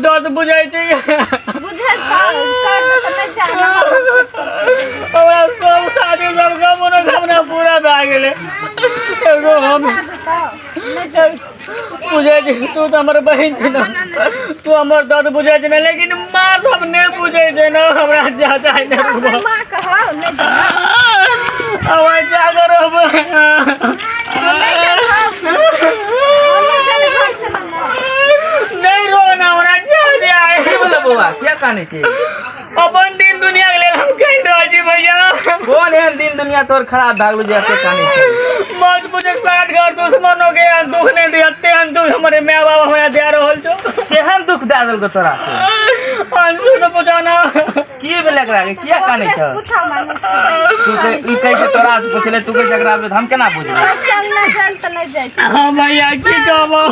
दर्द बुझै छै। बुझल छौ, कर दे तऽ नहि चाहना। हमरा सब शादी सबके मनोकामना पूरा भए गेलै, एगो हम बुझै छी। तू तऽ हमर बहिन छी ने, तू हमर दर्द बुझै छी ने, लेकिन माँ सब नहि बुझै छै ने। हमरा ज्यादा नहि माँ कहौ नहि जाना। हमरा जागर रहबै। नहि चलहो, नहि चल, घर चलो ना। नहि रो ना, हमरा ज्यादा आइ। की भेलै बौआ, किया कानै छी? अपन दिन दुनिया के लेल हम कहि रहल छी भैया। कोन एहन दिन दुनिया तोहर खराब भए गेलो जे एते कानै छी? मत पूछे, 60 घर दुश्मनों के एहन दुख नहीं दिया तेहन दुख हमरे माय बाप हमरा दे रहल छौ। केहन दुख दए देलको तोरा से? अंशु से पूछो ना। की भेलै एकरा के, किया कानै ओकरे छ? से पूछा माने। तू कह, ई कहै छै तोरा से पुछले, तू कहै छै एकरा से, हम केना बुझबै? चल ना, चल तऽ नहि जाइ छी। हाँ भैया, की कहबो,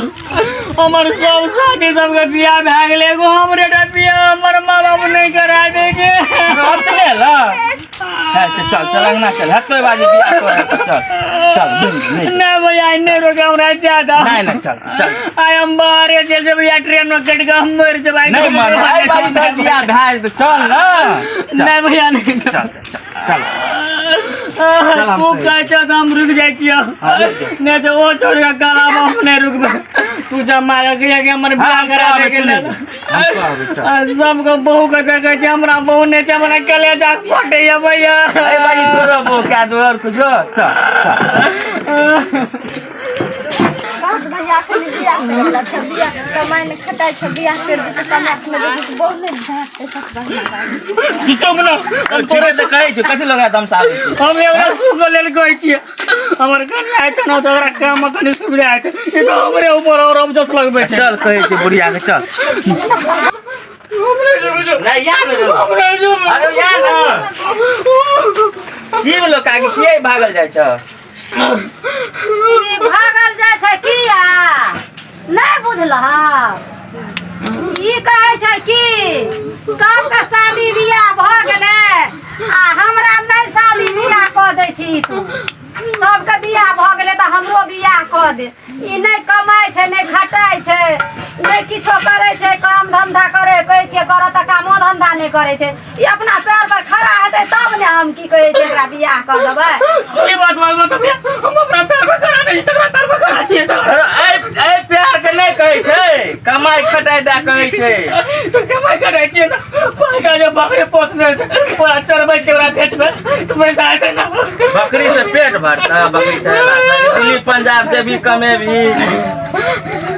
हमर सब साथी सबके बियाह भए गेलै, एगो हमरे टा बियाह हमर माँ बाबू नहि करा दै छै। अपने ल है, चल चल चल, अंगना चल, हेतै बाजी बियाह तोहर हेतौ, चल चल, नहीं नहीं भैया, नहीं रोके हमरा ज्यादा। नहीं नहीं, चल चल। आइ हम बाहरे चल जेबै या ट्रेन में कटि कऽ हम मरि जेबै। नहीं मन आई बाजी तोहर बियाह भए जेतौ, चल ना, चल। नहीं भैया, नहीं। चल चल चल चल, हम तू सही। कहै छौ तऽ हम रुकि जाइ छियौ। हाँ, रुकि जा। नहि तऽ ओ छोड़ि कऽ काला बाप नहि रुकबै। तू जमा के कि हमर हाँ, बियाह हम करा कहबै, दे के तू लेल। नहि। हम कहबै, चल। आ, सबके बहू के देखै छै, हमरा बहू नहि छै, हमरा कलेजा फटैया भैया। ए बाजी तोरो बहू कए दो और कुछो, चल चल। बस भैया से नहीं बियाह करे छै, बियाह कमाइ नहि खटाइ छै, बियाह कर देतै, कमाइ नहि देतै, बहुत नहि झाँटतै सब बढ़िआँ बात। चुप ना। हम ठीके तऽ कहै छौ, कथी लगा दम साल? हम एकरा सुख लेल कहै छियै, हमर कनिया हेतै ने तऽ ओकरा काममे कनि सुविधा हेतै। ई तऽ हमरे ऊपर और अब जस लगबै छै। चल, कहै छै बुढ़िया के, चल। हमरे जेबै जो। नहीं या ने, हमरे जेबै। अरे या ने, की भेलो काकी, किए भागल जाइ छ? ई भागल जाइ छै किया नहि बुझलह? ई कहै छै कि सबके शादी बियाह भऽ गेलै आ हमरा नहि शादी बियाह कऽ दै छी तू। सबके बियाह भऽ गेलै तऽ हमरो बियाह कऽ दे। ई नहि कमाइ छै, नहि खटाइ छै, नहि किछो करै छै। काम धंधा करै कहै छियै करऽ तऽ कामो धंधा नहि करै छै। ई अपना पैर पर खड़ा हेतै तब ने हम की कहै छै एकरा बियाह कऽ देबै। सही बात बात बात भैया, हम अपना पैर पर खड़ा नहीं छी, तकरा पैर पर खड़ा छियै तऽ। अरे ऐ ऐ प्यार के नहि कहै छै, कमाइ खटाइ दए कहै छै। तऽ कमाइ करै छियै ने, पैसा जे बकरी पोसने छै ओकरा चरबै छियै, ओकरा बेचबै तऽ पैसा हेतै ने। बकरी से पेट भरता? बकरी चरेला से दिल्ली पंजाब जेबी, कमेबी,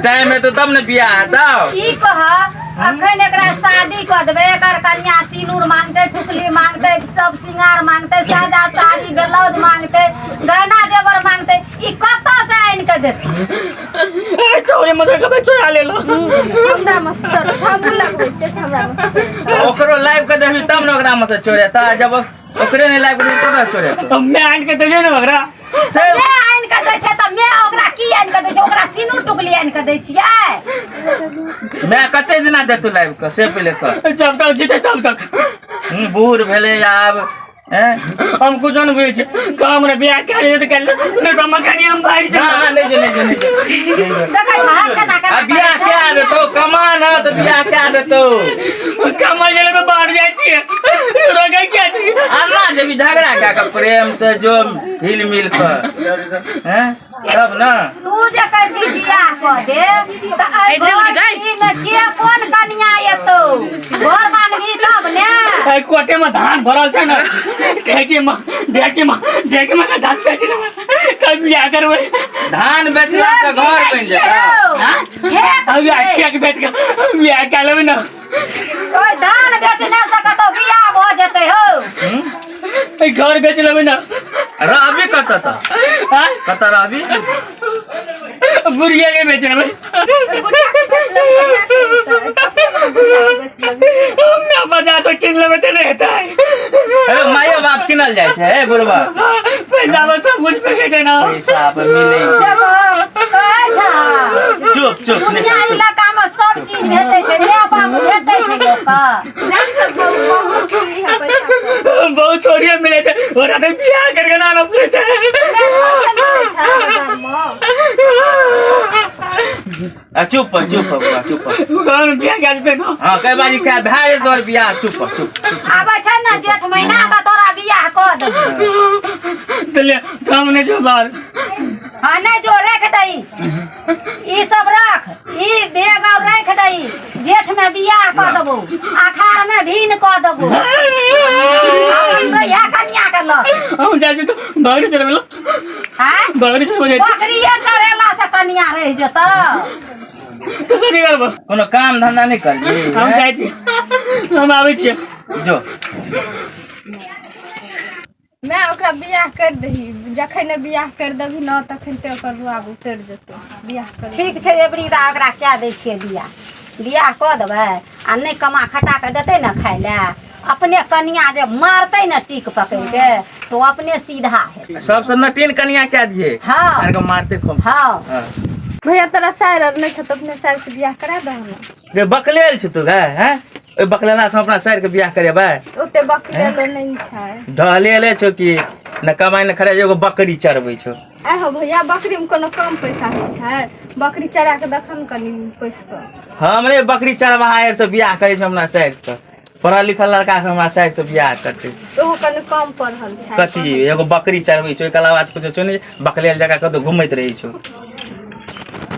टाइम हेतौ तब ने बियाह हेतौ। ई कह, अखन एकरा शादी कऽ देबै, एकर कनिया सिनूर मांगतै, टुकली मांगतै, सब सिंगार मांगतै, सादा साड़ी ब्लाउज मांगतै, गहना जेवर मांगतै, ई कतऽ से आनि कऽ देतै? ए, चोरी मत कभी चोरा ले लो। हमरा मस्त चढ़ै छै, हमहूँ लगबै छियै से हमरा मस्त चढ़ै। ओकरो लाइव के देबी तब ने ओकरा में से चोरे, तऽ जब ओकरे नहि लाइव के देबी तब चोरे। मैं आनि के दै छै ने ओकरा। से मैं आनि कऽ दै छै तऽ मैं ओकरा की आनि कऽ दै छै? ओकरा सिनूर टुकली आनि कऽ दै छियै? मैं कते दिना देतू लाइव के से पहिले कह। जब तक जीते तब तक। बूढ़ भेलै आब हैं? हम कुछो नहि बुझै छियै, काम रे बियाह कए लेबै तऽ कए लेबै, नहि तऽ मकानी हम भागि ना जेबै। नहीं जो, नहीं जो, नहीं जो, नहीं जो। देखै छहक केना केना आ बियाह करै छै? कए देतौ, कमा ना तऽ बियाह कए देतौ। कमाइ गेलै तऽ बाहर जाइ छियै, रोकै किया छियै? आना जेबी झगड़ा कए कऽ प्रेम से जो हिल मिल कऽ हैं तब ना। तू जे कहै छी बियाह कऽ दे तऽ एहि घरमे के कोन कनिया एतौ? घर बान्हबी तब ने। एहि कोटे में धान भरल छै ने, ढेकी में ढेकी में ढेकी में धान बेच लेबै तब बियाह करबै। धान बेचला से घर बनि जेतौ? हाँ? खेत हम बियाह छियै। खेत बेच के बियाह कए लेबै ने। ओहि धान बेचने से कतौ बियाह भऽ जेतै हौ? एहि घर बेच लेबै ने। रहबी कतऽ तऽ? आँय? कतऽ रहबी? बुढ़िया के बेच लेबै। बुढ़िया के बेच लेबै तऽ माय खरीदतै, बुढ़िया के बेच लेबै। हम बाजार से कीन लेबै तऽ नहि हेतै? हे, मायो बाप किनल जाइ छै हे बुढ़बा? पैसा में सब कुछ फेकै छै ने। पैसा पर मिलै छै। देखो कहै छह। चुप चुप, नहि दुनिया चुप। इलाका मे सब चीज भेटै छै, माय बाप भेटै छै लोकके? जान तऽ बहुत चोरी है पैसा पर। बहुत छोड़िए मिलै छै, ओकरा तऽ बियाह करके ना आनऽ पड़ै छै। माय थोड़े मिलै छै बाजारमे। आ चुप चुप बौआ चुप। घर में बियाह कए देतै ने। हाँ कई बाजी क्या भए जेतौ तोहर बियाह, चुप चुप। आबै छै ने जेठ महीना तऽ तोरा बियाह कऽ देबौ। तऽ ले तऽ हम नहि जो बाहर। हाँ नहि जो, राखि दही ई सब, रख ई बेग और राखि दही। जेठ में बियाह कऽ देबौ, अखाड़ में भीन कऽ देबौ। अपन रहिया कनिया के लग। हम जाइ छी तऽ बकरी चरबै लए। आँय? बकरी चरबै जाइ छी। बकरिये चरेला से कनिया रहि जेतौ? तऽ कथी करबो? कोनो काम धंधा नहि करबी? हम जाइ छी, हम आबै छियै। जो। मैं ओकरा बियाह कर दही, जखन बियाह कर देबही न तखन ते ओकर रुआब उतरि जेतै। बियाह कर। ठीक छै एबरी दा, ओकरा कए दै छियै बियाह। बियाह कऽ देबै आ नहि कमा खटा कऽ देतै ने खाय लए, अपने कनिया जे मारतै ने टीक पकड़ि के तऽ ओ अपने सीधा हेतै। सबसे नटीन कनिया कए दिए। हाँ। आर के मारते खूब। हाँ। हाँ। भैया, तोरा साइर आर नहि छौ तऽ अपने साइर से बियाह करा दह ने। गे बकलेल छै तू गे? हैं, ओहि बकलेला से हम अपना साइर के बियाह करेबै? ओते बकलेलो नहि छै। ढहलेले छौ कि न कमाइ न खराइ, एगो बकरी चरबै छौ। आइ हो भैया, बकरीमे कोनो कम पैसा होइ छै? बकरी चरा कऽ देखऽ ने कनि पैस कऽ। हमरे बकरी चरवाहा से बियाह करै छै? हमरा साइर से पढ़ल लिखल लड़का से हमरा साइर से बियाह करतै? ओहो कनि कम पढ़ल छै। कथी एगो बकरी चरबै छौ, ओहिके अलावा तऽ कुछो छौ नहि, बकलेल जकाँ कतौ घुमैत रहै छौ।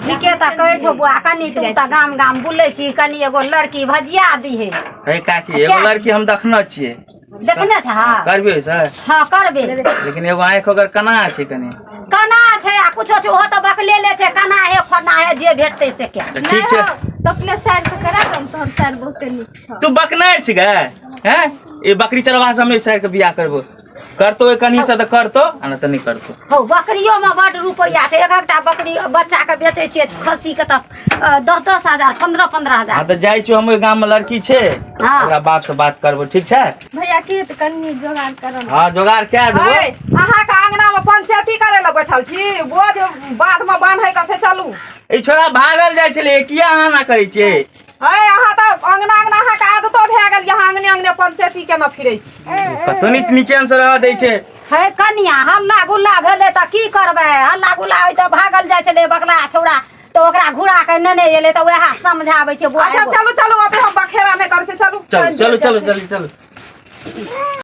ठीके तऽ कहै छौ बौआ, कनि तू तऽ गाम गाम बुलै छी, कनि एगो लड़की भजिया दिहे। हे काकी, एगो लड़की हम देखने छियै। देखने छह? करबै सर? हाँ करबै। लेकिन एगो आँखि ओकर केना छै कनि। कना छै आ कुछो छै, ओहो तऽ बकलेले छै। कना हे फना हे, जे भेटतै से के। तऽ ठीक छै। तऽ अपने साइर से करा दम, तोहर साइर बहुते नीक छौ। तू बकनार छी गे? हैं, ई बकरी चरवा से हम साइर के बियाह करबो? करतो ओहि कनी से तऽ करतो, आ नहि तऽ नहि करतो। हौ, बकरियो में बड रुपैआ छै। एक एकटा बकरी बच्चा के बेचै छियै खस्सी के तऽ 10-10 हजार, 15-15 हजार। हाँ तऽ जाइ छियौ हम, ओहि गाम में लड़की छै। हाँ। ओकरा बाप से बात करबो, ठीक छै? भैया, की हेतै कनि जोगाड़ करऽ ने। हाँ जोगाड़ कए देबो। है, अहाँके अंगना में पंचायती करे लए बैठल छी? बोझ बाध में बान्है के छै, चलू। ई छोड़ा भागल जाइ छलै, किया अहाँ ना करै छियै? है, अहाँ तऽ अंगना अंगना अहाँके आदतो भए गेल, यहाँ अंगने अंगने पंचायती केना फिरै छी। कतौ नीच नीचे से रह दै छै। हे कनिया, हल्ला गुल्ला भेलै तऽ की करबै? हल्ला गुल्ला होइ तऽ भागल जाइ छलै बगला छौड़ा, तऽ ओकरा घुरा के नेने एलै, तऽ वएह समझाबै छै बौआ। अच्छा एगो। चलू चलू, ओते हम बखेरा नहि करै छी, चलू। चलू चलू चलू चलू चलू।